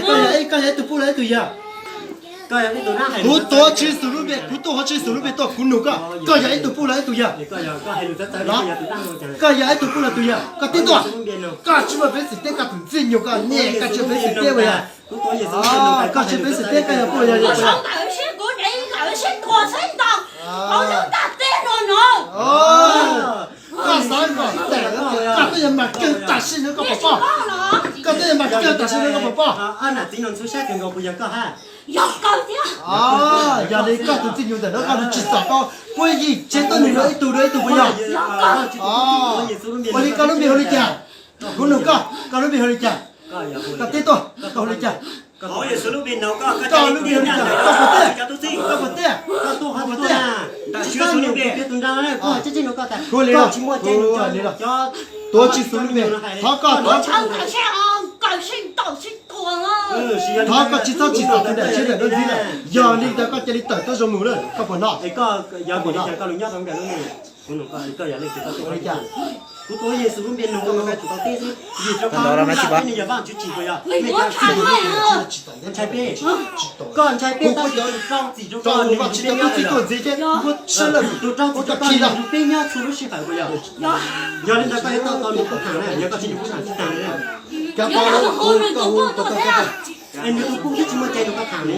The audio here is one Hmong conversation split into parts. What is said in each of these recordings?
Koj yog ib, koj yog ib tug pub los ib tug yawg? Kuv tuav Tswv Yexus lub npe, kuv tuav Tswv Yexus lub npe tuaj, kuv nug koj, koj yog ib tug pub los ib tug yawg? Koj yog ib tug pub los tus yawg? Koj tib tuaj. Koj tsis muaj peev xwm teb koj tus ntxwg nyoog, koj niag koj tsis muaj peev xwm teb ua yog. Koj tsis muaj peev xwm teb koj yog pub los yog yawg. Koj xav kom koj twb yog mas kawg tam sim no koj puas pom? Koj twb yog mas kawg tam sim no koj puas pom? Yog li koj tus ntxwg nyoog ntawm no koj tsis txom tau puab yim tsev tuab neeg no ib tug dua ib tug puas yog? Ua li koj lub npe hu li cas? Kuv nug koj, koj lub npe hu li cas? Koj teb tuaj, koj hu li cas? Koj lub npe hu li cas? Koj puas teb? Koj puas teb? Koj puas teb? Hu li los, hu li los. Tuav Tswv Yexus lub npe, thov koj, thov thov koj tsis txhob tsim txom tus niam tsev ntawm no ntxiv lawm. Yog li ntawd koj cia li tawm tuaj zoo mus lawm, koj puas nov? Koj puas nov? Ua li cas? Kuv tuav Yexus lub npe nug koj mas koj tsum tau teb xwb, vim rau qhov lub npe no yog Vajtswv tsim puas yog? Ntshai peb, koj ntshai peb tab sis rau Vajtswv tsim rau koj, nws tsis tau tub txib tuaj ntxiv thiab, muab tshab lawm, tus rau txim rau koj, nws nrug peb nyob txhua lub sij hawm puas yog? Yog li ntawd koj yuav tau tau nws kuj tham na, yog koj tsis nrug kuj tham tsis tag li na. Es nws tus kuj twb tsis muaj cai nrug koj tham li.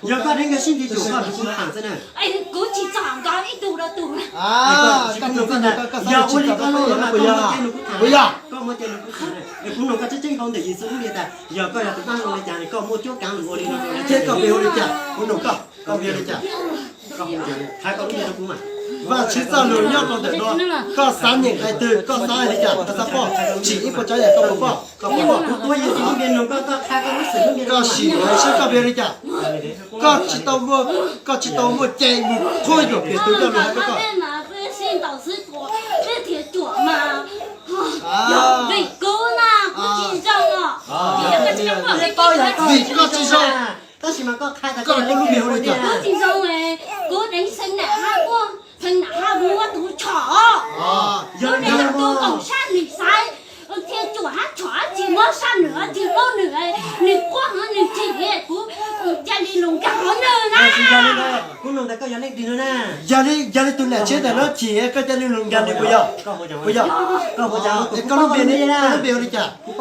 Yog koj deev nkawd sib ntsib cuam koj nrug kuv tham xwb na. Yog ua li koj nug no mas koj muaj cai nrug kuv tham, koj muaj cai nrug kuv tham. Es kuv nug koj tseeb tseeb hauv ntawm Yexus lub npe tas, yog koj yog tus dab laug li cas es koj muaj cuab kav lus ua li no rau lawv thiab koj pheej hu li cas? Kuv nug koj, koj pheej hu li cas? Hais koj lub npe rau kuv mas. Vajtswv txoj lus nyob rau ntawm no, koj xav nyeem hais twg, koj xav hais li cas, koj xav pom, tsim ib puas tsav yam koj puas pom, koj puas pom? Kuv tuav Yexus lub npe nug koj, koj qha koj lub xwm lub npe rau kuv mas. Koj sim hais saib koj pheej hu li cas. Koj tsis tau muaj, koj tsis tau muaj cai mus qhuab yuam pem tus coj lus hais rau koj. Vim koj tsis zoo, koj lub npe hu li cas? Kuv tsis zoo, kuv deev xeev nam hab muaj, xeev nam hab muaj tus tshom, yog tus kaum sab nws xaiv, thiaj cuam hab tshom hab tsis muab sab nws hab tsis muab nws, nws quaj hab nws chim, kuv cia li lug nkag hauv nws na. Kuv nug ntawd koj yog leej twg no na? Yog li, yog li tus nam tsev ntawm no chim koj cia li lug nkag nws puas yog? Puas yog? Koj lub npe, koj lub npe hu li cas? Qha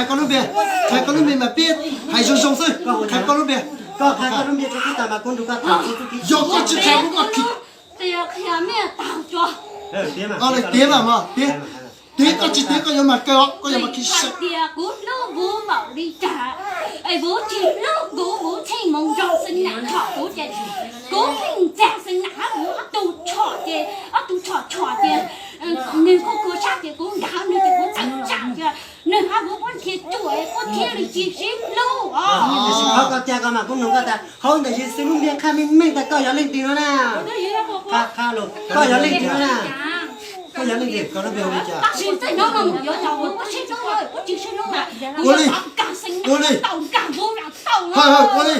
koj lub npe, qha koj lub npe mas peb hais zoo zoo xwb, qha koj lub npe. Koj qha koj lub npe rau kuv tas mas kuv nrug koj tham. Yog koj tsis qha kuv koj khib. Tias mas, tias, tias koj tsis tias koj yuav mas kawg os, koj yuav mas khib siab. Tias kuv hlub vus npaum li cas, es vus tsis hlub kuv, vus txheej moog nrog xeev nam tshom kuv ces kuv pheej ntxias xeev nam hab vus ob tug tshom ces ob tug tshom tshom ces nws kuj kua sab ces kuv nkag nws ces kuv txawm tsam tias nws hab vus puab thiaj cuam, puab thiaj li tsis sib hlub os. Tiam sis qhov koj ca koj mas kuv nug koj tas hauv ntawm Yexus lub npe qha meej meej tas koj yog leej twg no na? Qha, qha lus, koj yog leej twg no na? Koj yog leej twg? Koj lub npe hu li cas? Tab sis txij hnub no mus yuav tau kuv sib hlub, kuv tsis sib hlub mas kuv yuav tau nkag xeev nam, tau nkag vus, tau no. Ua li,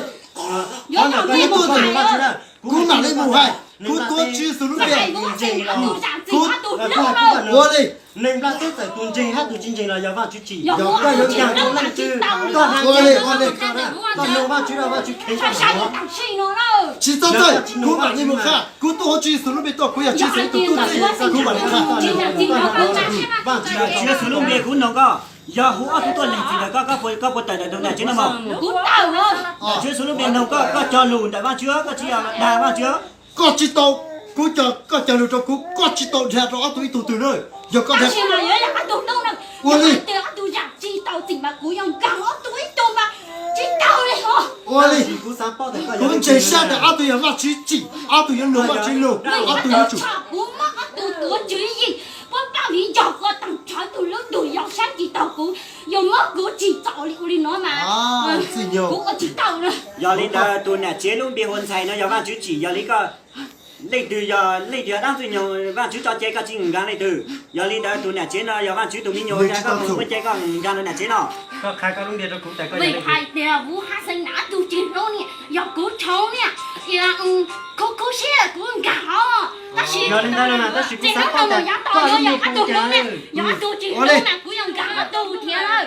kuv mam li mus hais, kuv tuav Tswv Yexus lub npe. Kuv, ua li. Neeg nplaj teb txawm tus ntseeg hab tus tsis ntseeg los yog Vajtswv tsim, koj yuav nkag rau leej twg? Koj hais, ua li, ua li. Koj nug Vajtswv los Vajtswv kheev koj ua? Tsis txhob txhawj, kuv mam li mus qha. Kuv tuav huv Tswv Yexus lub npe tuaj, kuv yog Tswv Yexus ib tug tub txib, kuv mam li qha. Tswv Yexus lub npe kuv nug koj, yog hu ob tug tuaj lees txim ntawm koj, koj puas tawm ntawm tus nam tsev no mog? Tswv Yexus lub npe nug koj, koj cog lus ntawm Vajtswv, koj tsis yog dag Vajtswv. Koj tsis tau, kuv cog, koj cog lus rau kuv, koj tsis tau dag rau ob tug ib tug twg na. Yog koj dag, ua li. Ua li, kuv ntseeg sab tas ob tug yog Vajtswv tsim, ob tug yuav nug Vajtswv lus, ob tug yuav tsum. Yog li ntawd tus niam tsev lub npe hu ntxhais no yog Vajtswv tsim, yog li koj leej twg yog leej twg yog dab ntxwg nyoog Vajtswv tso cai koj tsis nkag leej twg. Yog li ntawd tus niam tsev no yog Vajtswv tus me nyuam, koj muaj cai koj nkag rau niam tsev no. Vim hais tias kuv hab xeev nam tug tsis hlub niam, yog kuv tshauv niam, khub khub siab kuv nkag os. Tab sis tab sis kuv xav paub tas koj lub npe hu cas. Yog tug tsis hlub mas kuv yuav nkag tug thiab lawm.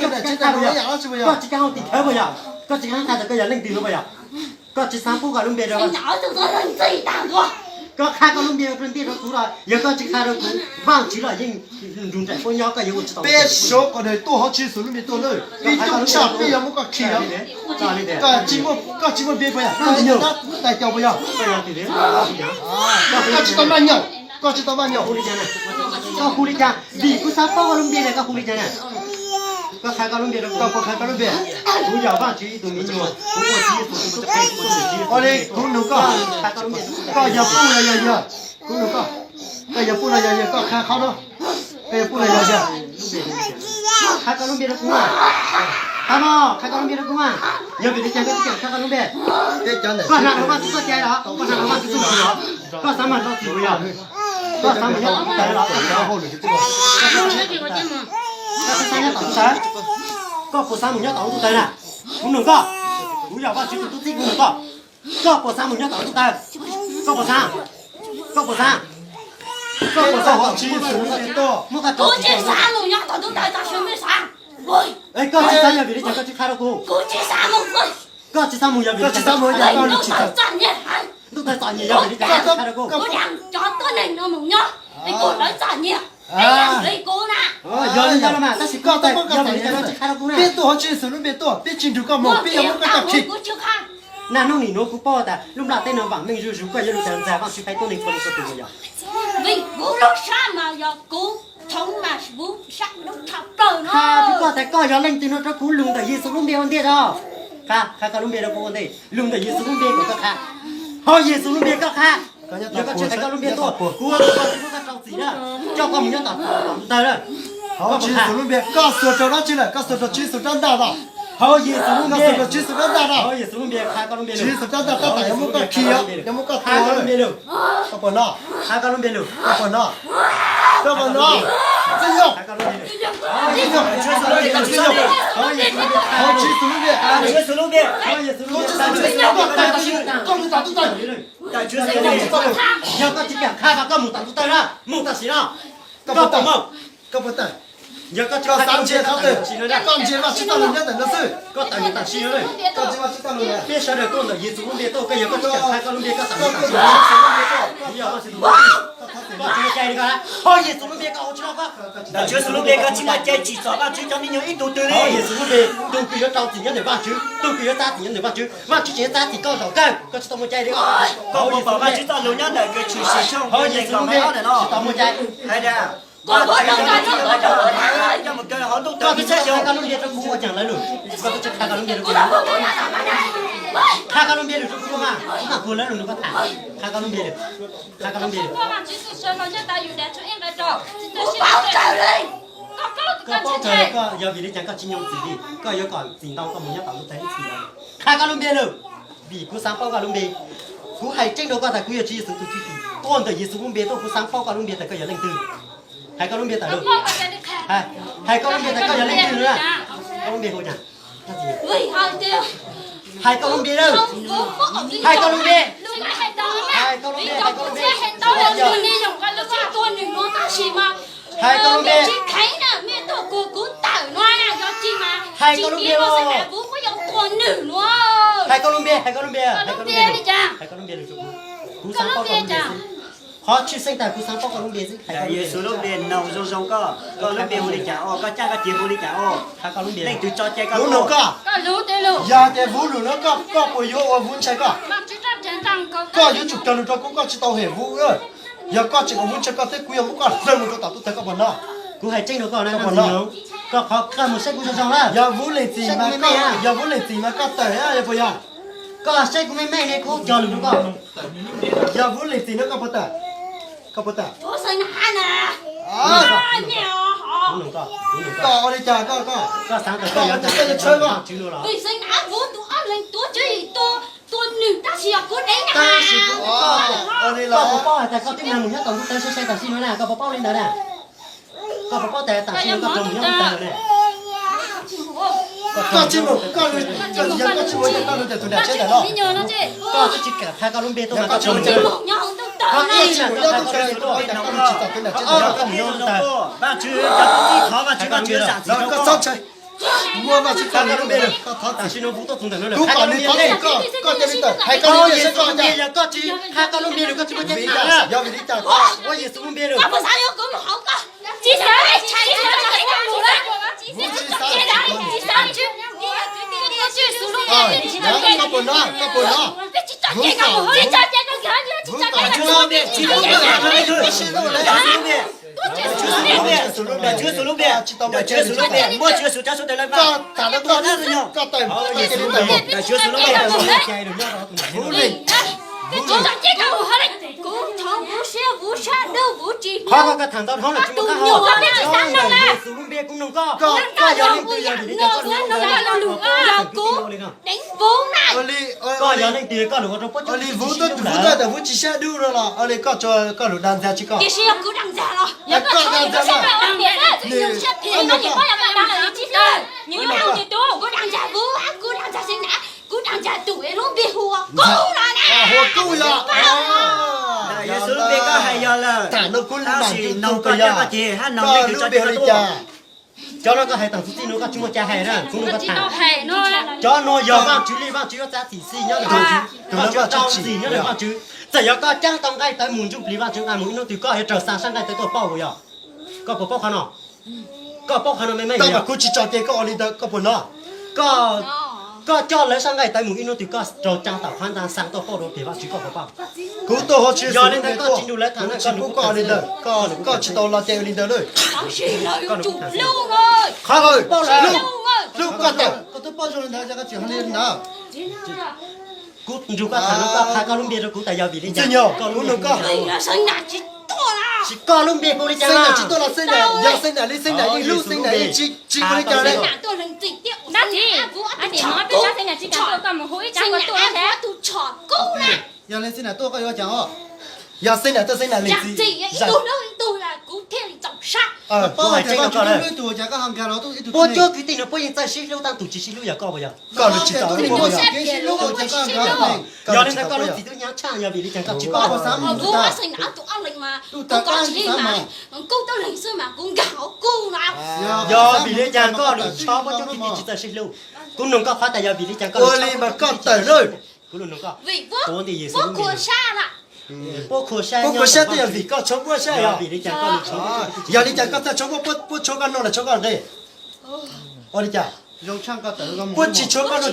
koj tsis kam qha puas yog? Koj tsis kam hauj tim khawv puas yog? Koj tsis kam qha tias koj yog leej twg no puas yog? Koj tsis xav pub koj lub npe rau, koj qha koj lub npe rau ntiaj rau kuv los yog koj tsis qha rau kuv, Vaajtswv los yeej nrug nraim puab nyob, koj yuav ua tsis tau. Peb sawv qhov ntawd tuaj hov tsis xwm lub npe tuaj lawm, peb coob tshaj peb yuav muab koj khi. Koj tsis muaj npe puas yog? Koj tais caus puas yog? Koj tsis tau maj nyaum, koj tsis tau maj nyaum. Koj hu li cas? Vim kuv xav paub koj lub npe na, koj hu li cas na? Koj qha koj lub npe rau, koj puas qha koj lub npe? Kuv yog Vaajtswv ib tug me nyuam, kuv ua txiv Yexus tus tub, kuv tuaj mus txiv Yexus. Ua li kuv nug koj, koj yog Puj los yog Yawg? Kuv nug koj, koj yog Puj los yog Yawg? Koj qha qhov no, koj yog Puj los yog Yawg? Qha koj lub npe rau kuv mas. Qha no, qha koj lub npe rau kuv mas. Yog vim li cas koj tsis kam qha koj lub npe? Koj hnav hauv Vaajtswv txoj cai los? Koj hnav hauv Vaajtswv txoj cai los? Koj xav mag txim puas yog? Koj xav mus nyob tom tub tawv los? Koj xav nyob tom tub tawv? Koj puas xav mus nyob tom tub tawv na? Kuv nug koj, kuv yog Vaajtswv tus tub txib, kuv nug koj, koj puas xav mus nyob tom tub tawv? Koj puas xav? Koj puas xav? Koj puas xav? Muab koj rau tsis xav mus nyob tom tub tawv, koj tsis xav yog vim li cas koj tsis qha rau kuv? Koj tsis xav mus yog vim li cas koj tsis qha rau kuv? Tub tawv txom nyem yog vim li cas koj tsis qha rau kuv? Yog li ntawd los mas, tab sis koj yog vim li cas koj tsis qha rau kuv na? Peb tuaj hov tsis xwm lub npe tuaj, peb tsis nrug koj mus, peb yuav muab koj coj khi. Naj hnub nim nuav kuv paub tas lub nplaj teb no vaam meej zuj zus, koj yuav lug tas ntxag Vaajtswv pais tuab neeg puav leej txhua tus puas yog? Qha rau koj tas koj yog leej twg no rau kuv lug ntawm Yexus lub npe ua ntej tso. Qha, qha koj lub npe rau kuv ua ntej, lug ntawm Yexus lub npe kom koj qha. Hauv Yexus lub npe koj qha. Yog koj tsis qha koj lub npe tuaj, kuv ua tug Vaajtswv muab koj rau txim na, coj koj mus nyob tom tub tawv lawm. Hauv Yexus lub npe, koj xuas rau dab tsi lawm? Koj xuas rau Tswv Yexus rab ntaj los? Hauv Yexus lub npe, Tswv Yexus lub npe, qha koj lub npe lug. Tswv Yexus lub npe, qha koj lub npe lug. Koj puas nov? Qha koj lub npe lug. Koj puas nov? Koj puas nov? Txiv yog, txiv yog, Tswv Yexus lub npe, Tswv Yexus lub npe, Tswv Yexus lub npe, Tswv Yexus lub npe, koj lub tav tub tawg. Yog koj tsis kam qha mas koj mus tom tub tawg na, mus tam sim no. Koj puas tawm? Koj puas tawm? Yog koj tsis xav ntsia qhov twg, koj ntsia Vajtswv txoj lus nyob ntawm no xwb. Koj tawm mus tam sim no. Koj ntsia Vajtswv txoj lus na. Peb sawv daws tuaj ntawm Yexus lub npe tuaj, koj yog koj tsis kam qha koj lub npe koj tawm mus tam sim no. Koj tsis muaj cai li koj. Ho Yexus lub npe koj ua tsis tau koj. Ntawm Tswv Yexus lub npe koj tsis muaj cai tsim txom Vajtswv cov me nyuam ib tug twg li. Ho Yexus lub npe, tug kws yuav rau txim nyob ntawm Vajtswv, tug kws yuav txab txim nyob ntawm Vajtswv. Vajtswv tseem yuav txab txim koj zaum kawg, koj tsis tau muaj cai li koj. Koj puas pom Vajtswv txoj lus nyob ntawm kws tshwm sim tshooj Ho Yexus lub npe tsis tau muaj cai. Hais tias koj tsis yog ib tug coj mus kaw hauv ntuj tawg ib txhiab xyoo. Koj lub npe rau kuv ua caag lawv lug, koj twb tsis qha koj lub npe rau kuv. Qha koj lub npe lug rau kuv mas, kuv mam puag lawv lug nrug koj tham. Qha koj lub npe lug, qha koj lub npe lug. Koj paub txawm koj yog vim li cas koj tsis nyob txim li, koj yuav kom txim ntau koj mus nyob tom ntuj tawg ib txhis lawm. Qha koj lub npe lug, vim kuv xaav paub koj lub npe. Kuv hais tseeb rau koj tas kuv yog Tswv Yexus tus txuj ci tuaj ntawm Yexus lub npe tuaj, kuv xaav paub koj lub npe tas koj yog leej twg. Hais koj lub npe tas lug. Hais koj lub npe tas koj yog leej twg lug na. Koj lub npe hu cas? Hais koj lub npe lawm. Hais koj lub npe. Hais koj lub npe, hais koj lub npe. Hais koj lub npe. Hais koj lub npe os. Hais koj lub npe, hais koj lub npe, hais koj lub npe lug. Hais koj lub npe lug rau kuv. Kuv xaav paub koj lub npe xwb. Qhov tshwj xeeb tas kuv xaav paub koj lub npe xwb. Yexus lub npe noog zoo zoo koj, koj lub npe hu li cas os, koj caaj koj cia hu li cas os. Leej twg tso cai koj? Kuv noog koj. Yog tias Vuv lug no koj, koj puas yuav ua Vuv ntshai koj? Koj yuav tsum kawg lug rau kuv, koj tsis tau hem Vuv. Yog koj tseem ua Vuv ntshai koj thiab kuv yuav muab koj hlawv mus rau tom ntuj tawg, koj puas nov? Kuv hais tseeb rau koj na, koj puas nov? Koj qhov koj mus saib kuv zoo zoo na. Yog Vuv leej txim mas koj, yog Vuv leej txim mas koj tawm, yog puas yog? Koj saib kuv meej meej ne, kuv cog lus rau koj. Yog Vuv leej txim no koj puas tawm? Koj puas tawm? Koj ua li cas koj, koj, koj xaav tas koj yuav tshawb koj. Tab sis kuv, koj puas paub hais tas koj twb mag mus nyob tom ntuj tawg sai sai tam sim no na, koj puas paub li ntawd na? Koj puas paub tas tam sim no koj puas mus nyob ntuj tawg lawm ne? Koj tsis mus, koj, yog koj tsis mus ces koj lug ntawm tus niam tsev ntawm no. Koj twb tsis kam qha koj lub npe tuaj mas koj tsis mus. Koj ib tsis mus nyob ntuj tawg, koj tsis tau tus niam tsev ntawm no. Koj mus nyob ntuj tawg. Koj txhob ntshai, muaj Vajtswv txoj lus lub npe lug, koj thov txim. Kuv kom nws thov txim koj, koj cia li tawm. Hais koj lub npe saib koj cas. Yog koj tsis qha koj lub npe lug koj tsis muaj cai txim na. Yog vim li cas? Ua Yexus lub npe lug. Koj puas nov? Koj puas nov? Koj tham no koj, koj tawm, koj cia li tawm mus. Qhov koj tham ntau dhau lawm tsis muaj qab hau. Yexus lub npe kuv noog koj, koj yog leej twg, yog vim li cas koj lug ua rau puab cuab li no? Koj yog leej twg koj lug ua rau puab cuab li no? Vuv tuaj tawm Vuv tsis sab dub no los li koj, koj lug dag ntxag tsis koj? Koj dag ntxag mas. Kuv dag ntxag tus lub npe hu Kub no na. Hu Kub yog. Yexus lub npe koj hais yog lawm. Tab sis noog koj coj koj ces hab noog leej twg tso cai koj tuaj. Cov no koj hais tag txuj txij no koj tsis muaj cai hais na, kuv nug koj tham. Cov no yog Vaajtswv li, Vaajtswv yuav txav txim xij nyob ntawm Vaajtswv, Vaajtswv tau txim nyob ntawm Vaajtswv. Txawm yog koj caab tau nqaij tawv mus ntsuj plig Vaajtswv nqaij mus ib hnub twg koj yuav raug xa sab nqaij tawv tuaj pauj yog. Koj puas paub qhov no? Koj paub qhov no me me? Kuv tsis tso cai koj ua li ntawd koj puas nov? Koj, koj coj lawv sab nqaij tawv mus ib hnub twg koj raug caa tom qhab ntag xa tuaj pauj rau peg Vaajtswv koj puas paub? Kuv tuaj hu Tswv Yexus lub npe tuaj, kuv tsis pub koj ua li ntawd, koj tsis tau lo cai ua li ntawd lawm. Qhov, hlub, hlub koj tawm. Kuv nrug koj tham no koj qha koj lub npe rau kuv tas yog vim li cas? Koj lub npe, koj Tsis koj lub npe hu li cas? Xeeb Nam tsis tuaj los Xeeb Nam, yog Xeeb Nam li Xeeb Nam yeej hlub, Xeeb Nam yeej tsis, tsis ua li cas li. Dab tsi? Ab tsis, ab tsis, peb sab Xeeb Nam tsis kam tuaj, koj mus hu ib tsab koj tuaj thiab. Yog li Xeeb Nam tuaj koj yuav cas os? Yog Xeeb Nam tuaj Xeeb Nam lees txim. Zam txim ib tug hlub ib tug, kuv thiaj li txaus siab. Paub hais tias Vaj Tswv hlub ib tug cas koj ho nkag los ib tug. Puab cuab kwv tij no puab yeej txawj sib hlub, tab tus tsis sib hlub yog koj puas yog? Koj lub tsis tau hlub puab puas yog? Yog li ntawd koj lub txim twb nyab tshaj, yog vim li cas koj tsis koj? Kuv Xeeb Nam tus ob leeg mas, kuv koj tsis mas, kuv tub leeg xwb mas kuv nkag hauv kuv no. Yog vim li cas koj lub tsis tau puab cuab kwv tij tsis txawj sib hlub? Kuv nug koj qhov tas yog vim li cas koj ua li mas koj tawm lawm. Kuv nug koj, puab nti yim xwb lub npe, puab khuv sab, puab khuv sab twb yog vim koj tshuav puab sab yog vim li cas koj, yog li cas koj txawj tshuav puab, puab tshuav koj no los tshuav koj nqe? Ua li cas? Puab tsis tshuav koj no,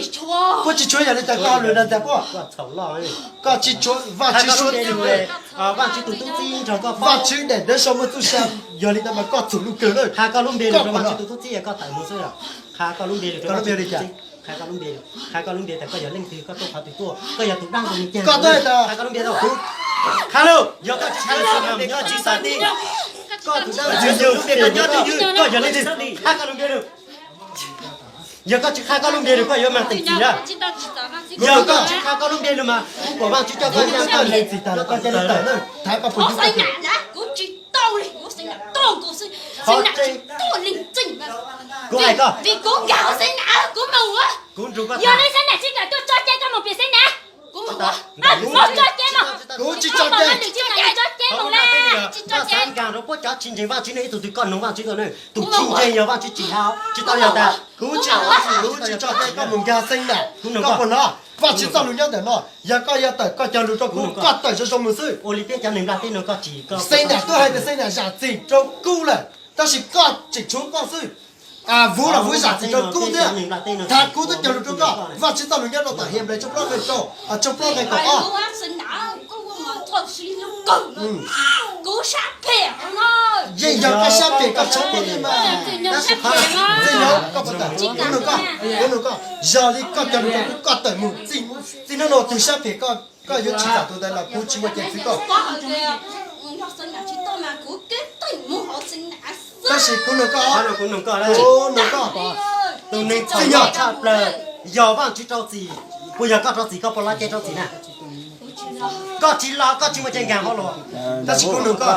puab tsis tshuav yog li cas koj ho lwm dag ntxias puab? Koj tsis tshuav Vaj Tswv suav txim, Vaj Tswv tus tub txib nrog koj, Vaj Tswv daim dawb so muaj txuj sa, yog li ntawd mas koj txhum lub kawg lawm. Qha koj lub npe lus rau Vaj Tswv tus tub txib koj tawm mus xwb. Qha koj lub npe lus rau Vaj Tswv tus tub txib. Qha koj lub npe lus, qha koj lub npe tas koj yog leej twg, koj tuaj qhov twg tuaj, koj yog tus dab ntxwg nyoog cas. Qha koj lub npe tau. Qha lawm, yog koj tsis qha lub npe koj tsis xav ti. Koj tus dab ntxwg nyoog, koj yog leej twg, qha koj lub npe lus. Yog koj tsis qha koj lub npe lus koj yuav mag teem txim na. Yog koj tsis qha koj lub npe lus mas kuv kom Vaj Tswv coj koj nyob koj lees txim tag los koj cia li tawm na. Thaiv koj puas yug koj tug. Kuv tsis tau li, kuv Xeeb Nam tog kuv xwb, Xeeb Nam tsis tuaj lees txim. Kuv hais koj, vim kuv nkag hauv Xeeb Nam kuv mus. Kuv nrug koj tham. Yog li Xeeb Nam tsis kam tuaj tso cai koj mus pem Xeeb Nam. Kuv mus, mus tso cai mus. Kuv tsis tso cai. Tsis tso cai. Tsis tso cai. Koj xav nkag rau puab cov tsis ntseeg Vaj Tswv no ib tug twg, koj nug Vaj Tswv tau na. Tus tsis ntseeg yog Vaj Tswv tsis hais, tsis tau yog tas. Kuv tsis, kuv tsis tso cai koj mus nkag Xeeb Nam. Koj puas hnov? Vaj Tswv txoj lus nyob ntawm no, yog koj yuav tawm koj cog lus rau kuv, koj tawm zoo zoo mus xwb. Ua li peb cov neeg Nplog teb no koj tsis, Xeeb Nam twb hais tias Xeeb Nam zam txim rau kuv lawm, tab sis koj tseem tshuav koj xwb. Vuv los vuv zam txim rau kuv thiab. Thaiv kuv twb cog lus rau koj, Vaj Tswv txoj lus nyob rau tom Henplais tshooj plaub nqe rau, tshooj plaub nqe kaum ob. Yeej yog koj sab phem koj tshuav kuv thiab mas. Ntxwg Nyoog, koj puas tawm? Kuv nug koj, kuv nug koj, yog li koj cog lus rau kuv koj tawm mus. Txij hnub no tus sab phem koj, koj yuav tsis txam tus ntawd los kuv tsis muaj cai txwv koj. Tab sis kuv nug koj, kuv nug koj, tus neeg txom nyem tshaj plaws, yog Vaj Tswv rau txim, puas yog koj rau txim, koj puas los cai rau txim na? Koj tsis los, koj tsis muaj cai nkag hauv los. Tab sis kuv nug koj,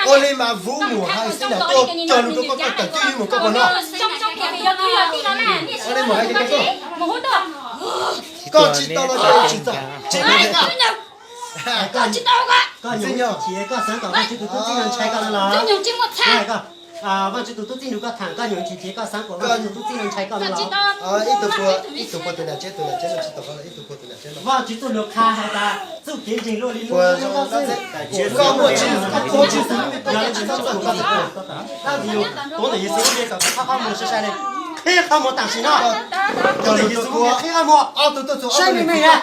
ua li mas vuv mus hais Xeeb Nam tuaj cog lus rau koj, koj tawm twb yeej mus, koj puas hnov? Ua li mus hais, koj tsis tau los ces tsis txom, tsis tau. Koj nyuam qhuav chim, koj xaav kom Vaajtswv tus tub txib no ntshai koj no los? Vaajtswv tus tub txib nrug koj tham, koj nyuam qhuav chim, koj xaav kom Vaajtswv tus tub txib no ntshai koj no los? Ib tug puag, ib tug puag tus nam tsev, tus nam tsev no tsis tau, ib tug puag tus nam tsev no. Vaajtswv txuj lug qha has tas txuj kev ntseeg luaj li nuav xwb. Koj muaj Tswv Yexus, koj muaj Tswv Yexus, yog li ntawd koj txhob ua dab ntxwg nyoog. Tuav ntawm Yexus lub npe kom koj qhib qhov muag sai sai li, qhib qhov muag tam sim no. Tuav ntawm Yexus lub npe qhib qhov muag, saib meej meej na.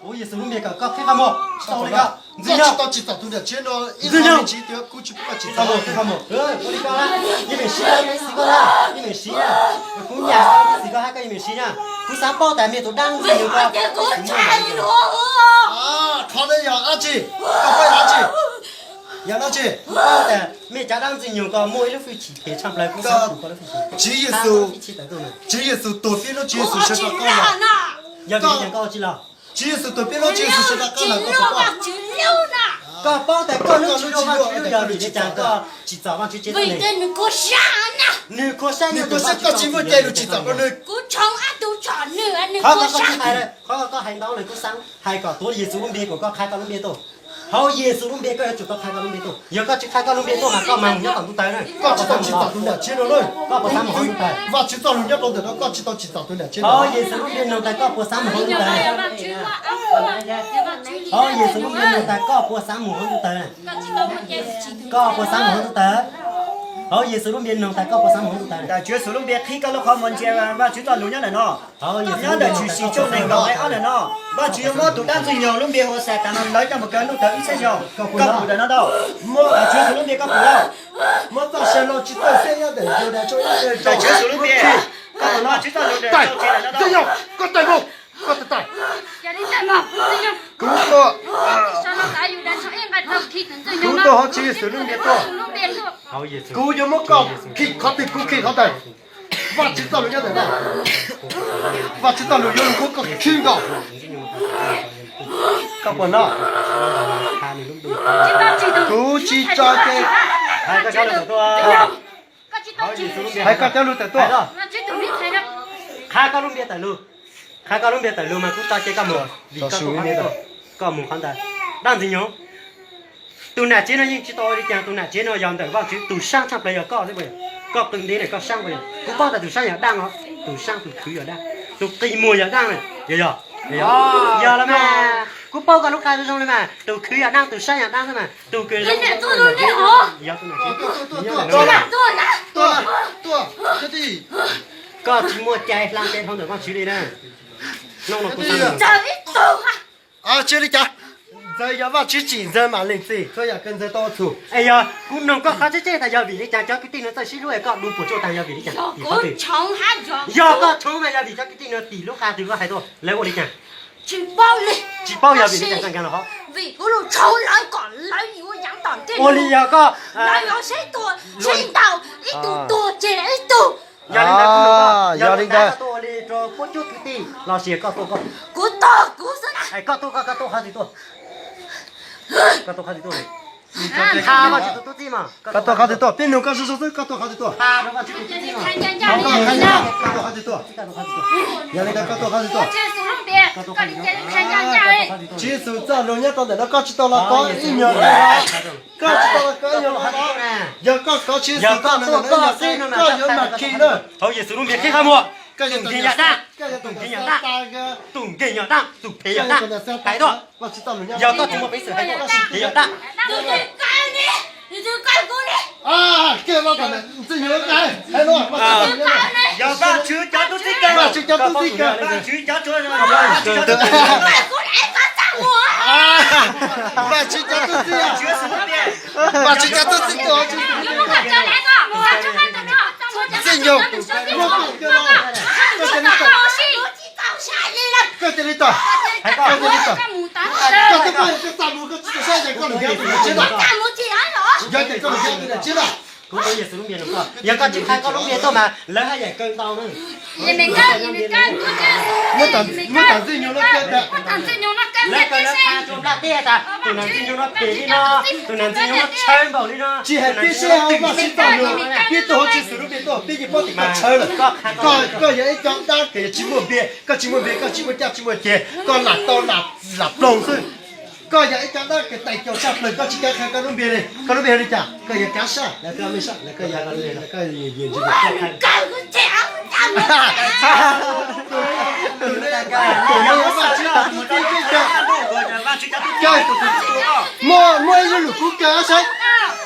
Tuav Yexus lub npe kom koj qhib qhov muag, tsis tau li ko. Ntxwg nyoog, ntxwg nyoog, qhib qhov muag, ua li ko, yeej meem siv, xwv koj na, yeej meem siv. Kuv nyam xwv koj hab koj yeej meem siv na. Kuv xav paub tas mej tus dab ntxwg nyoog ko, qhov no yog dab tsi? Koj paub yog dab tsi? Yog dab tsi? Paub tas mej cov dab ntxwg nyoog ko muaj ib lub hwj chim phem tshaj plaws, kuv xav paub koj lub hwj chim. Tswv Yexus, Tswv Yexus tuag peb hnub, Tswv Yexus sawv rov qab los. Yog vim li cas koj ua tsi los? Tswv Yexus tuag peb hnub, Tswv Yexus sawv rov qab los, koj puas paub? Koj paub tas koj hnub tsis luaj Vaajtswv lub, yog vim li cas koj tsim txom Vaajtswv tsev neeg? Nwg khuv sab, nwg khuv sab, koj tsis muaj cai lug tsim txom rau nwg. Qhov koj tsis hais, qhov koj hais ntau lawm, kuv xaav hais kom tuav Yexus lub npe kom koj qha koj lub npe tuaj. Hauv Yexus lub npe koj yuav tsum tau qha koj lub npe tuaj. Yog koj tsis qha koj lub npe tuaj mas koj mag mus nyob tom ntuj tawv na. Koj tsis tau tsim txom tus nam tsev no na. Koj puas xaav mus hauv ntuj tawv? Vaajtswv txoj lug nyob rau ntawm no, koj tsis tau tsim txom tus nam tsev no. Hauv Yexus lub npe noog tas koj puas xaav mus hauv ntuj tawv? Hauv Yexus lub npe noog tas koj puas xaav mus hauv ntuj tawv? Koj puas xaav mus hauv ntuj tawv? Hauv Yexus lub npe noog tas koj puas xaav mus hauv ntuj tawv? Tswv Yexus lub npe qhib koj lub qhov muag ntsia Vaajtswv txoj lug nyob ntawm no. Nyob ntawm Tshwm Sim tshooj neeg kaum nqe ob ntawm no, Vaajtswv yuav muab tus dab ntxwg nyoog lub npe Hauxas tas no lawv coj mus kaw ntuj tawv ib txhiab xyoo. Koj pum ntawm no tau? Tswv Yexus lub npe koj pum tau? Muab txoj sia hlo tsis txawj xeeb nyob ntawm Yaudas tshooj ib nqe rau. Tswv Yexus lub npe, koj pum no? Tswv Yexus lub npe, koj tawm mus. Koj tawm tawm. Kuv tuaj, kuv tuaj hauv Tswv Yexus lub npe tuaj. Kuv yuav muab koj khi qhov twg kuv khi qhov ntawd. Vajtswv txoj lus nyob ntawm no. Vajtswv txoj lus yuav lug muab koj khi nkaus. Koj puas nov? Kuv tsis tso ces hais koj cov lus tawm tuaj. Qha koj lub npe tawm lug. Qha koj lub npe tawm lug mas kuv tso ces koj mus, vim koj tuaj qhov twg tuaj, koj mus qhov ntawd. Dab Ntxwg Nyoog, tus nam tsev no yeej tsis tau ua li cas, tus nam tsev no yog ntawm Vajtswv, tus saab tshaj plaws yog koj xwb puas yog? Koj qw ntev lawm koj saab puas yog? Kuv paub tas tus saab yog Dab os, tus saab tus khwv yog Dab, tus qi muag yog Dab na, yog yog? Yog los mas, kuv paub koj lub qa zoo zoo li mas, tus khwv yog Dab, tus saab yog Dab xwb mas, tus kws zoo yog tus nam tsev. Koj tsis muaj cai hla cai dhau ntawm Vajtswv li na. Ntxawg li cas? Ntxawg yog Vajtswv tsim, Ntxawg mam lees txim txhua yam kws Ntxawg tau ua txhum. Es yog kuv noog koj qhov tseeb tseeb tas yog vim li cas cov kwv tij no txawj sib hlub es koj du puas tsuaj taag yog vim li cas? Yog koj tshoov mas yog vim cov kwv tij no tim lub qa twg koj hais tuaj lawv ua li cas? Tsis paub yog vim li cas koj nkag los hov. Ua li yog koj, yog li ntawd kuv noog koj, yog li ntawd koj tuaj ua li rau puab cuab kwv tij los sis koj tuaj koj? Koj tuaj koj, koj tuaj qhov twg tuaj? Koj tuaj qhov twg tuaj? Qha Vajtswv tus tub txib mas. Koj tuaj qhov twg tuaj? Peb nug koj zoo zoo xwb, koj tuaj qhov twg tuaj? Koj tuaj qhov twg tuaj? Yog li ntawd koj tuaj qhov twg tuaj? Tswv Yexus txoj lus nyob rau ntawm no koj tsis tau los tau ib nyuag li. Koj tsis tau los kov ib nyuag li. Yog koj kov Tswv Yexus txoj lus ntawm no, koj yuav mag khi na. Hauv Yexus lub npe qhib qhov muag. Tus nkeeg yog dab, tus nkeeg yog dab, tus nkeeg yog dab, tus phem yog dab. Hais tuaj. Yog koj tsis muaj peev xwm hais tuaj, tus phem yog dab. Yog Vajtswv cov tub txib kawg, Vajtswv cov tub txib kawg, Vajtswv cov tub txib, Vajtswv cov tub txib, Vajtswv cov tub txib tuaj. Ntxwg Nyoog, koj cia li tawm, koj cia li tawm, koj cia li tawm. Koj twb paub yog koj txaj muag koj tsis tau saib, yog koj lwm yam tus niam tsev na, yog tias koj lwm yam tus niam tsev na. Kuv tau Yexus lub npe no koj, yog koj tsis qha koj lub npe tuaj mas lawv haj yam kaw ntau na. Muab tam Ntxwg Nyoog no kaw tas, lawv kaw lawv qha rau nplaj teb tas tus nam Ntxwg Nyoog no phem li no, tus nam Ntxwg Nyoog no tshawv npaum li no. Tsis hais peb sib hawb Vajtswv txoj lus, peb tuaj hauv Tswv Yexus lub npe tuaj, peb yeej paub tias koj tshawv lawm. Koj yog ib co dab kws yog tsis muaj npe, koj tsis muaj npe, koj tsis muaj caj tsis muaj ceg, koj lam tau lam ploog xwb. Koj yog ib co dab kws tais caus tshaj plaws, koj tsis kav qha koj lub npe li. Koj lub npe hu li cas? Koj yog Kav Saj los koj Mej Saj los koj yog Ntxwg Nyoog? Muaj, muaj ib lub lus kuv kaw saib,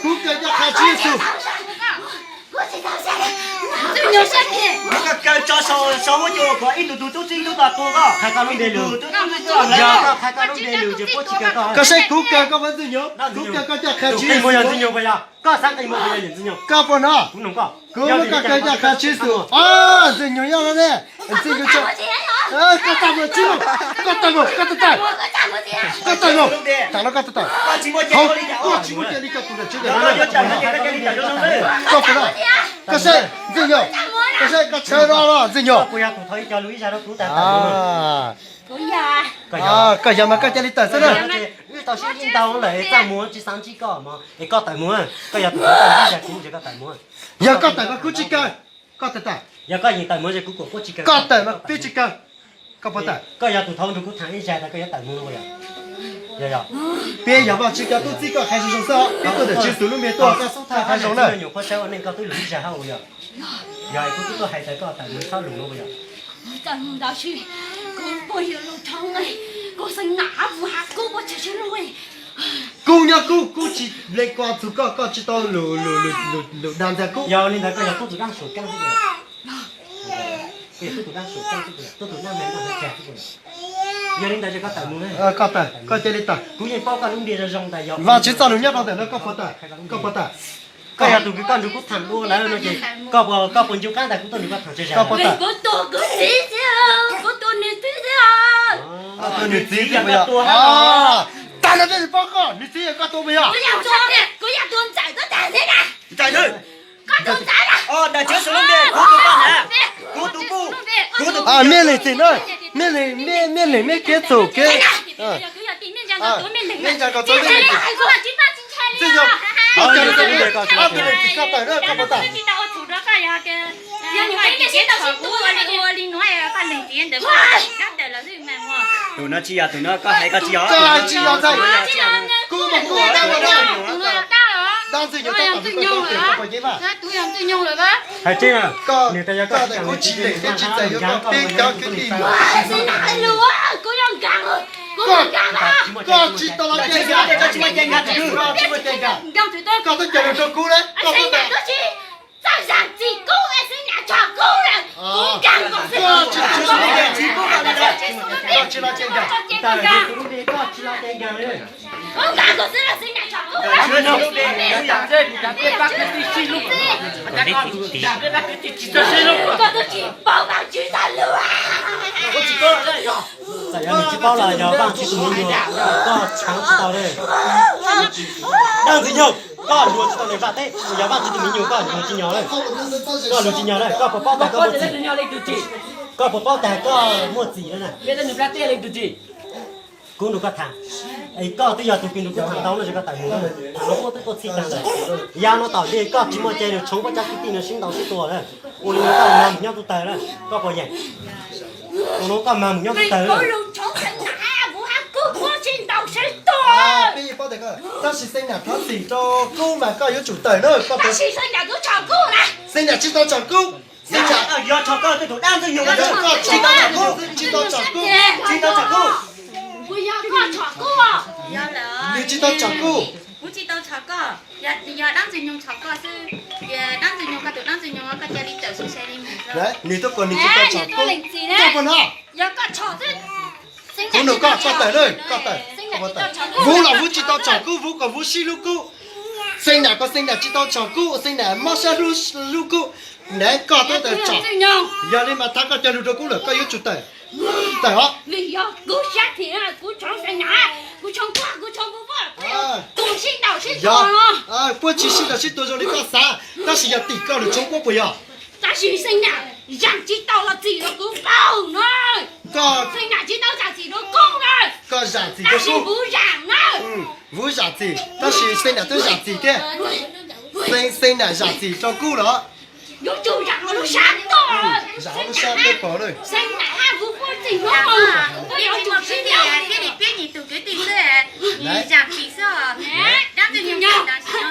kuv kaw coj qha Tswv Yexus. Koj kaw tso sau muab cua kom ib tug tub txib tub txib tua koj. Qha koj lub npe lus. Yog koj qha koj lub npe lus ces puab tsis kaw koj. Koj saib kuv kaw koj puas Ntxwg Nyoog, kuv kaw koj coj qha Tswv Yexus. Koj xav qi muag puas yog Ntxwg Nyoog? Koj puas nov? Kuv noog koj. Kuv muab koj kaw coj qha Tswv Yexus. Ntxwg Nyoog nyob no ne. Ntxwg Nyoog, koj tawm mus tsis, koj tawm mus, koj tawm tawm, koj tawm mus, tham no koj tawm tawm. Koj tsis muaj cai li koj tus niam tsev ntawm no. Koj puas nov? Koj saib Ntxwg Nyoog, koj saib koj tshawb no los Ntxwg Nyoog. Koj yog mas koj cia li tawm xwb na. Wb tau sib ntsib ntau lawm, txaj muag tsis xav ntsib koj mas es koj tawm mus, koj yog tus txawj ntsib yam kuv ces koj tawm mus. Yog koj tawm mas kuv tsis kaw, koj tawm tawm. Yog koj yeem tawm mus ces kuv kuam kuab tsis kaw. Koj tawm mas peb tsis kaw. Koj puas tawm? Koj yog tus thaum ub nrog kuv tham ib zag tas koj yuav tawm mus no puas yog? Yog yog. Peb yog Vajtswv cov tub txib, koj qha zoo zoo xwb, peb tuaj ntawm Tswv Yexus lub npe tuaj, koj qha zoo na. Nyuam qhuav saib ua neej koj twb lus ib zag hauj lwm yog, yog kuv twb tuaj hais tas koj tawm mus txhob lus no puas yog? Kub nyob kub, kub tsis hle ko txug koj, koj tsis tau lus dag ntxias kub. Yog li ntawd koj yog tub tus dab suam keeb xwb, koj yog tub tus dab suam keeb xwb, tub tus dab me dab ntxhais xwb. Yog li ntawd ces koj tawm mus. Koj tawm, koj cia li tawm. Kuv yeej paub koj lub npe zoo zoo tas yog Vajtswv txoj lus nyob rau ntawm no, koj puas tawm? Koj puas tawm? Koj yog tus kws koj nrug kuv tham dua lawm no ces koj puas, koj puas ncu qab ntawm kuv tuaj nrug koj tham tshwm sim? Kuv tua kuv txiv xwb, kuv tua nws xwb xwb. Tua nws txiv xwb puas yog? Tag no thiaj li paub koj, nws txiv yog koj tua puas yog? Kuv yog tus ntxawm koj tag xwb na. Ntxawm na. Koj tus ntxawm na. Ntawm tsev xus lub npe, kuv tus poj na, kuv tus kuj, kuv tus kuj. Mej lees txim na, mej lees, mej lees mej kev txum kev. Mej ntsa kom txog mej lees txim. Txij yog koj tus lub npe koj, ob tug lees txim koj tawm na, koj puas tawm? Tus no tsis yog, tus no koj hais koj tsis yog. Koj hais tsis yog ntxawg, kuv mas kuv ua dab ua dab. Dab ntxwg nyoog tab tom mus koj teb koj puas yeej vaj? Hais tseeb, koj ntawm kuv tsis lees thiab tsis txais yuav koj peb cov kwv tij. Koj tsis tau los cai nkag, koj tsis muaj cai nkag, koj tsis muaj cai nkag, koj twb cog lus rau kuv lawm, koj puas tawm? Txawj zam txim kuv, xeeb nyam tshom kuv lawm, kuv nkag nkaus xwb. Koj tsis los cai nkag, koj tsis los cai nkag li. Kuv nkag nkaus xwb los xeeb nyam tshom kuv. Koj twb tsis paub Vaajtswv txoj lus. Txawm yog nws tsis paub los yog Vaajtswv tus me nyuam, koj tshaav tsis tau li. Dab ntxwg nyoog, koj luag tsis tau nws vaj teb, yog Vaajtswv tus me nyuam koj luag tsis nyog lawm. Koj luag tsis nyog lawm, koj puas paub tas koj muaj txim? Koj puas paub tas koj muaj txim lawm na? Kuv nrug koj tham, es koj twb yog tus kws nrug kuv tham ntau no es koj tawm mus, tham los muab peb tuaj txhij tag ntawd. Yav no tom ntej koj tsis muaj cai nws tshoov koj cov kwv tij no sib ntaus sib tua lawm, ua li no koj mag mus nyob tug tawg lawm, koj puas yeem? Ua no koj mag mus nyob tug tawg lawm. Peb yeej paub tas koj, tab sis xeeb nyam thov txim rau kuv mas koj yuav tsum tawm na, koj puas? Xeeb nyam tsis tau tshom kuv. Xeeb nyam tsis tau tshom kuv. Xeeb nyam yog tshom koj tej tus dab ntxwg nyoog, tsis tau tshom kuv, tsis tau tshom kuv, tsis tau tshom kuv. Puas yog koj tshom kuv? Nws tsis tau tshom kuv. Kuv tsis tau tshom koj, yog dab ntxwg nyoog tshom koj xwb. Dab ntxwg nyoog, koj tus dab ntxwg nyoog koj cia li tawm xwb, sai li mus. Nws tuaj kom nws tsis tau tshom kuv, koj puas no? Yog koj tshom xwb. Kuv nug koj, koj tawm lawm, koj tawm. Vub los vub tsis tau tshom kuv, vub kom vub sib hlub kub. Xeeb nyam kom xeeb nyam tsis tau tshom kuv, xeeb nyam mob sab hlub kub. Nev koj tuaj tawm tshom. Yog li mas thov koj cog lus rau kuv lawm, koj yuav tsum tawm. Tawm os. Vim yog kuv sab thim, kuv tshov xeeb nyam, kuv tshov kuv, kuv tshov kuv, kuv tsis sib ntaus sib tua. Puab tsis sib ntaus sib tua zoo li koj xav, tab sis yog tim koj lus tshoob puab puas yog? Tab sis xeeb nyam zam tsis tau los txim rau kuv paub na. Xeeb nyam tsis tau zam txim rau kuv na. Koj zam txim rau kuv. Tab sis vub zam na. Vub zam txim, tab sis xeeb nyam twb zam txim thiab. Xeeb nyam zam txim rau kuv los? Yuav tsum zam hauv lub sab tuaj. Zam hauv lub sab tuaj pom lawm. Xeeb nyam hab vub puab txim no, puab yuav tsum sib ntaus. Thiaj li peb nyuam tus kwv tij xwb, zam txim xwb. Dab ntxwg nyoog tawm xwb.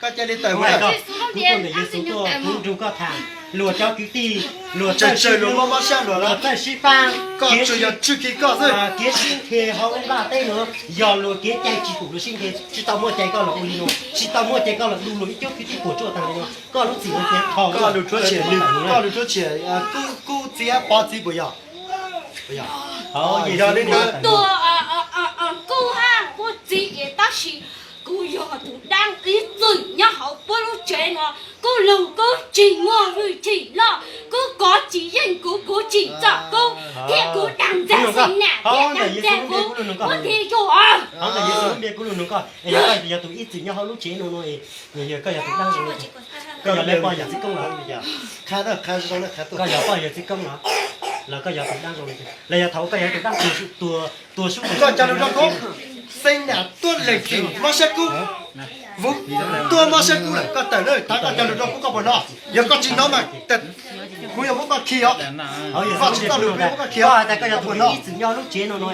Koj cia li tawm mus na. Kuv tuaj ntawm Yexus tuaj, kuv nrug koj tham. Luag cov kwv tij, luag txawj sib hlub, luag txawj sib faab, koj tsuas yog tswj kiag koj xwb. Kev sib nrhe hauv lub nplaj teb no yog luag kev cai tsis pum luag sib nrhe, tsis tau muaj cai koj los ua li no, tsis tau muaj cai koj los du luag ib coob kwv tij puas tsuaj taag li no. Koj lub txim no tias koj lub tshua tshia, koj lub tshua tshia, kub txiv hab pov txiv puas yog? Yog li ntawd, kub hab puab txiv, tab sis kuv yog tus dlaab ib txwm nyob hauv puab lub tsev no, kuv lug kuv tsis muaj hwj chim loj, kuv kov tsis yeej kuv, kuv tsim txom kuv, thiab kuv dag ntxiag xeeb nyam thiab dag ntxiag kuv, kuv thiaj yug os. Hauv ntawm Yexus lub npe kuv lug nug koj, es yog koj yog tus ib txwm nyob hauv lub tsev no no, yog koj yog tus dlaab zoo li cas? Koj yog pog yawg txiv koob los? Koj yog pog yawg txiv koob los? Los koj yog tus dlaab zoo li cas? Los yog thaum koj yog tus dlaab tuag, tuag sub, koj cog lug rau kuv. Xeeb nyam tuab leeg txim mob sab kub, tuab mob sab kub lawm, koj tawm lawm, thov koj cog lug rau kuv, koj puas hnov? Yog koj tsis hnov mas kuv yuav muab koj khi os. Koj tsis txoj lus kuv yuav muab koj khi os. Koj hais tias koj yog tus ib txwm nyob lub tsev no no,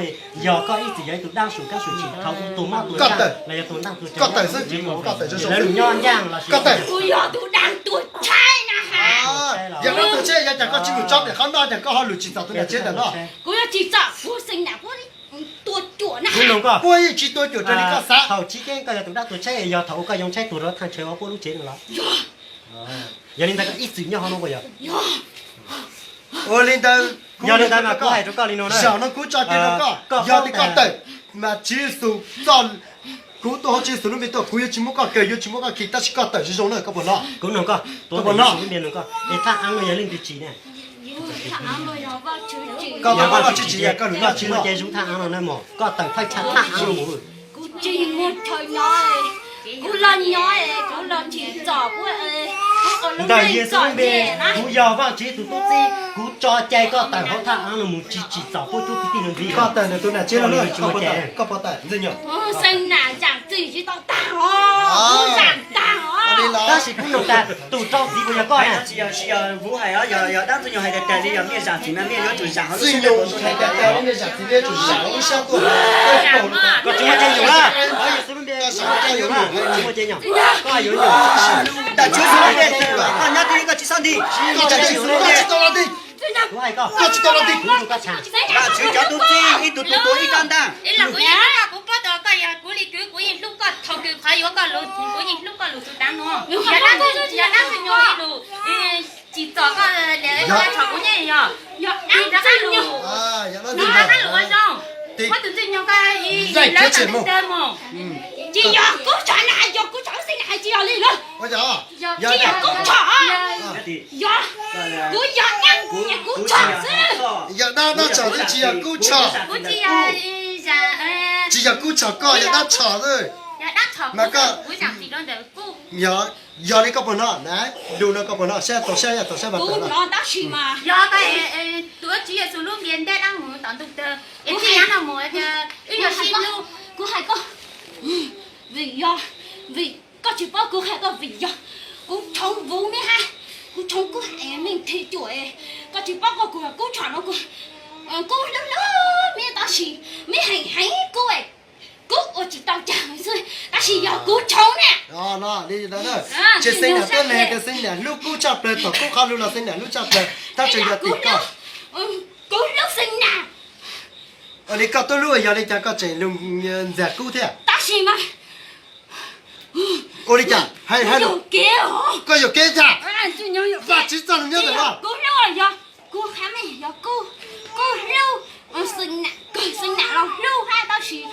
yog koj ib txwm yog ib tug dlaab sum kab sum tsim thaum tus mob tua tsaj los yog tua ntaaj tua tsawb, koj tawm xwb, koj tawm, lawv lug nyob ncaaj los sis koj tawm. Kuv yog tus dlaab tua tshaib na has. Yog dlaab tua tshaib, yog cas koj tsis mus tso pem qhov no, yog koj ho lug tsim txom tus niam tsev ntawm no? Kuv yuav tsim txom kuv xeeb nyam puab tua cuam na. Kuv nug koj, puab yeej tsis tua cuam raws li koj xav. Thaum chiv keeb koj yog tus dlaab tua tshaib, yog thaum uas koj yoo tshaib tuag rau thaj chaw uas puab lub tsev no los? Yog li ntawd koj ib txwm nyob hauv no puas yog? Ua li ntawd, yog li ntawd mas kuv hais rau koj li no na, zaum no kuv tso cai rau koj, yog tias koj tawm mas Tswv Yexus txoj Kuv tuaj hauv Tswv Yexus lub npe tuaj, kuv yuav tsis muab koj kaw, yuav tsis muab koj khi, tab sis koj tawm zoo zoo na, koj puas hnov? Kuv nug koj, koj puas hnov? Thaj av no yog leej twg tsim ne? Koj tau Vajtswv tsim, koj lwm Vajtswv no. Ces zoo thaj av no na mog, koj tawm thawj thaj av no mus. Kuv tsis muaj chaw nyob, kuv los nyob, kuv los tsim txom, kuv, kuv ntawm Yexus lub npe, kuv yog Vajtswv tus tub txib, kuv tso cai koj tawm hauv thaj av no mus, tsis tsim txom kuv tub txib no ntxiv. Koj tawm ntawm tus nam tsev no, koj puas tawm, koj puas tawm, Ntxwg Nyuam? Xeeb Nam zam txim tsis tau tag os, zam tag os. Tab sis kuv nug tas tus rau txim puas yog koj na? Tsis yog, tsis yog Vuv hais, yog dab Ntxwg Nyuam hais tias tas li yog mej zam txim mas mej yuav tsum zam hauv lub siab tuaj, mej zam txim mej yuav tsum zam hauv lub siab tuaj. Koj tsis muaj cai nyuam na, hauv Yexus lub npe tsis muaj cai nyuam na, tsis muaj cai nyuam. Koj yuav nyuam. Tam Tswv Yexus lub npe, koj nyob twg koj tsis txhob nti. Tam Tswv Yexus lub npe, kuv hais koj, koj tsis tau los nti. Tam Tswv cov tub txib ib tug tus tuav ib rab ntaj. Kuv paub tas koj yog kuv li kwv, kuv yeej hlub koj thaum kws qhov yuav koj lus, kuv yeej hlub koj lus tus tav no. Yog dab Ntxwg Nyuam ib lus tsim txom koj, tsom kuv nyob yog, yog dab Ntxwg Nyuam, dab lus ua zoo. Muab tus Ntxwg Nyuam koj lawv tam ntawd mus. Tsis yog kub tshom na, yog kub tshom xeeb nam hais tsis yog li na. Tsis yog kub tshom, yog, kuv yog dab, kub tshom xwb. Yog dab, dab tshom xwb, tsis yog kub tshom. Kuv tsis yog, tsis yog kub tshom, koj yog dab tshom xwb. Mas koj, yog, yog li koj puas hnov na, lus no koj puas hnov, saib tau saib, tau saib mas tawm los. Yog koj tuav Tswv Yexus lub npe ntaj dab mus tom ntug tawg es txij yav no mus wb yuav sib hlub. Kuv hais koj, vim yog, vim koj tsis paub kuv hais koj vim yog kuv tshoov Vuv mej hab, kuv tshoov kub hais mej thim cuam, koj tsis paub koj kuv, kub tshom no kuv, kub hlub hlub mej tab sis mej heev heev kuv, kub ua tsis tau cas xwb tab sis yog kuv tshoov na. Tsis xeeb nam tuab neeg tias xeeb nam hlub kub tshaj plaws, thaum kub qhov lug los xeeb nam hlub tshaj plaws, tab sis yog tim koj. Kuv hlub xeeb nam. Ua li koj tub hlub yog li cas koj tseem lug ntxias kub thiab? Tab sis mas ua li cas, hais, hais, koj yuam kev tag. Vajtswv txoj lus nyob ntawm no. Kuv hlub yog, kuv hab mej yog kuv, kuv hlub, xeeb nam, kawg xeeb nam los hlub hab tab sis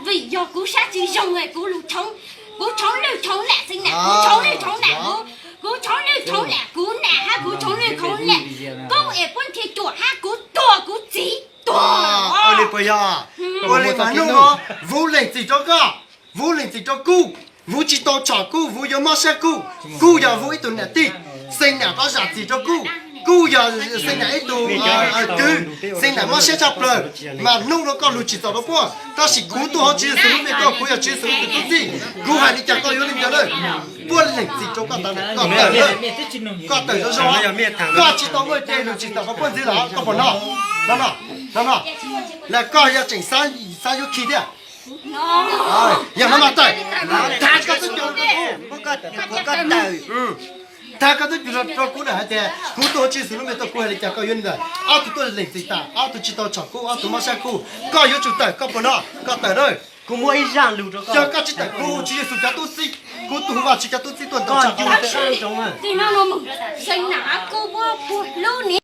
vim yog kuv sab tsis zoo es kuv lug tshoov, kuv tshoov lwj tshoov nam xeeb nam, kuv tshoov lwj tshoov nam, kuv tshoov lwj tshoov nam, kuv nam hab kuv tshoov lwj tshoov nam, kub es puab thim cuam hab kuv tuag kuv txiv tuag. Ua li puas yog? Ua li mas hnub no Vuv lees txim rau koj, Vuv lees txim rau kub, Vuv tsis tau tshom kub, Vuv yuav mob siab kub. Kub yog Vuv ib tug nam tij, xeeb nam pab zam txim rau kub. Kub yog xeeb nam ib tug kwv, xeeb nam mob siab tshaj plaws, mas hnub no koj lug tsim txom rau puab, tab sis kuv tuaj hauv Tswv Yexus lub npe tuaj, kuv yog Tswv Yexus lub npe tub txib, kuv hais li cas koj yuav li ntawd lawm. Puab lees txim rau koj tas, koj tawm lawm, koj tawm zoo zoo, koj tsis tau muaj cai lug tsim txom rau puab ntxiv lawm, koj puas hnov? Hnov, hnov, los koj yog tseem xav yuav khi thiab? Yog no mas tawm, tag koj tub cuv, tag koj tub cuv rau kuv na hais tias kuv tuaj hauv Tswv Yexus lub npe tuaj, kuv hais li cas koj yuav li ntawd. Ob tug tuaj lees txim tas, ob tug tsis tau tshom kub, ob tug mob siab kub, koj yuav tsum tawm, koj puas hnov? Koj tawm lawm. Kuv muaj ib zaj lus rau koj. Yog koj tsis tawm, kuv Tswv Yexus cov tub txib, kuv tus Vajtswv cov tub txib tuaj ntaus tsa. Tim no no mus, xeeb nam kub puab puag hlub ni.